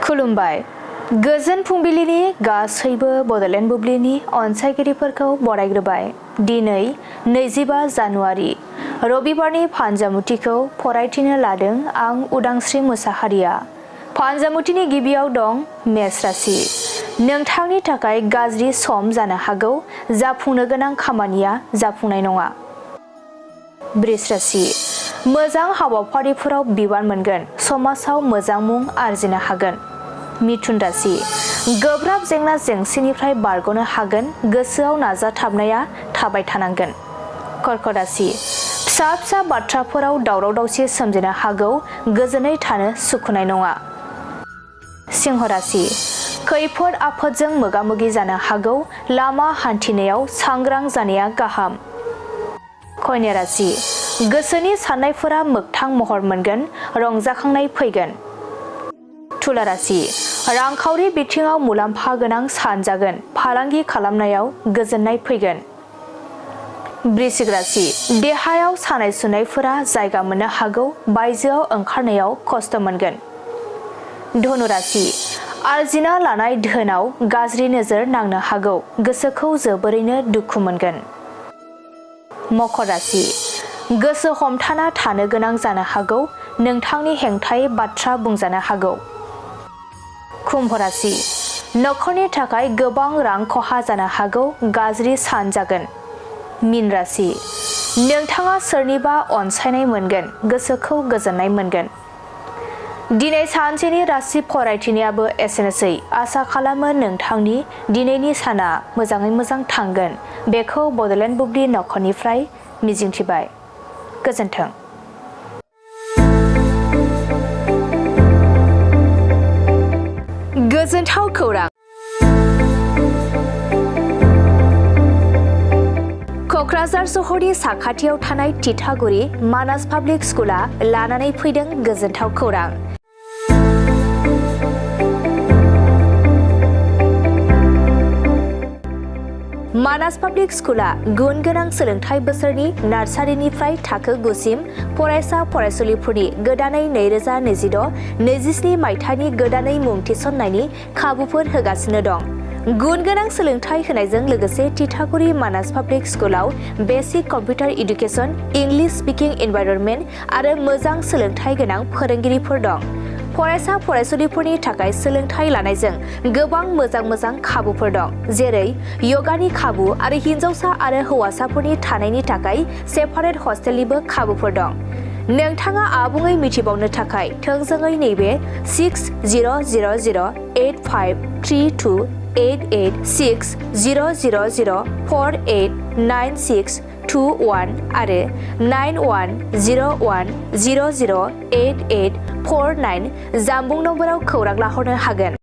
खुलुमबाय गोजोन फुंबिलिनि गासैबो बड'लेण्ड बुब्लिनि अनसायगिरिफोरखौ बरायग्रोबाय। दिनै 25 जानुवारि रबिबारनि फानजामुथिखौ फरायथिनो लादों आं उदांस्रि मुसाहारिया। फानजामुथिनि गिबियाव दं मेष राशि। नोंथांनि थाखाय गाज्रि सम जानो हागौ, जाफुंनो गोनां खामानिया जाफुंनाय नङा। बृष राशि। मोजां हाबाफारिफोराव बिबान मोनगोन, समाजाव मोजां मुं आरजिनो हागोन। मिथुन राशि। गोब्राब जेंना जेंसिनिफ्राय बारग'नो हागोन, गोसोआव नाजाथाबनाया थाबाय थानांगोन। कर्क राशि। फिसा फिसा बाथ्राफोराव दावराव दावसि सोमजिनो हागौ, गोजोनै थानो सुखुनाय नङा। सिंह राशि। खैफोद आफोदजों मोगा मोगि जानो हागौ, लामा हान्थिनायाव सांग्रां जानाया गाहाम। कन्या राशि। गोसोनि साननायफोरा मोगथां महर मोनगोन, रंजाखांनाय फैगोन। तुला राशि। रांखावरि बिथिङाव मुलाम्फा गोनां सान जागोन, फालांगि खालामनायाव गोजोननाय फैगोन। वृश्चिक राशि। देहायाव सानाय सुनायफोरा जायगा मोननो हागौ, बायजोआव ओंखारनायाव खस्थ' मोनगोन। धनु राशि। आरजिना लानाय धोनाव गाज्रि नोजोर नांनो हागौ, गोसोखौ जोबोरैनो दुखु मोनगोन। मकर राशि। गोसो हमथाना थानो गोनां जानो हागौ, नोंथांनि हेंथायै बाथ्रा बुंजानो हागौ। कुम्भ राशि। नखरनि थाखाय गोबां रां खहा जानो हागौ, गाज्रि सान जागोन। मीन राशि। नोंथाङा सोरनिबा अनसायनाय मोनगोन, गोसोखौ गोजोननाय मोनगोन। दिनै सानसेनि राशि फरायथिनायाबो एसेनोसै। आसा खालामो नोंथांनि दिनैनि साना मोजाङै मोजां थांगोन, बेखौ बड'लेण्ड बुब्लि नखरनिफ्राय मिजिंथिबाय। गोजोन्थों। गोजोनथाव खौरां। क'क्राझार सहरनि साखाथियाव थानाय तितागुरि मानास पाब्लिक स्कुला लानानै फैदों गोजोनथाव खौरां। मानास पाब्लिक स्कुला गुन गोनां सोलोंथाइ बोसोरनि नार्सारिनिफ्राय थाखो 9 सिम फरायसा फरायसुलिफोरनि गोदानै 2026-27 मायथाइनि गोदानै मुं थिसननायनि खाबुफोर होगासिनो दं। गुन गोनां सोलोंथाइ होनायजों लोगोसे तितागुरि मानास पाब्लिक स्कुलाव basic computer education, English speaking environment आरो मोजां सोलोंथाइ गोनां फोरोंगिरिफोर दं। फरायसा फरायसुलिफोरनि थाखाय सोलोंथाइ लानायजों गोबां मोजां खाबुफोर दं, जेरै यगानि खाबु आरो हिन्जावसा आरो हौवासाफोरनि थानायनि थाखाय सेपारेट हस्टेलनिबो खाबुफोर दं। नोंथाङा आबुङै मिथिबावनो थाखाय थोंजोङै नैबे 600083286000489621 आरो 9101008849 जानबुं नम्बराव खौरां लाहरनो हागोन।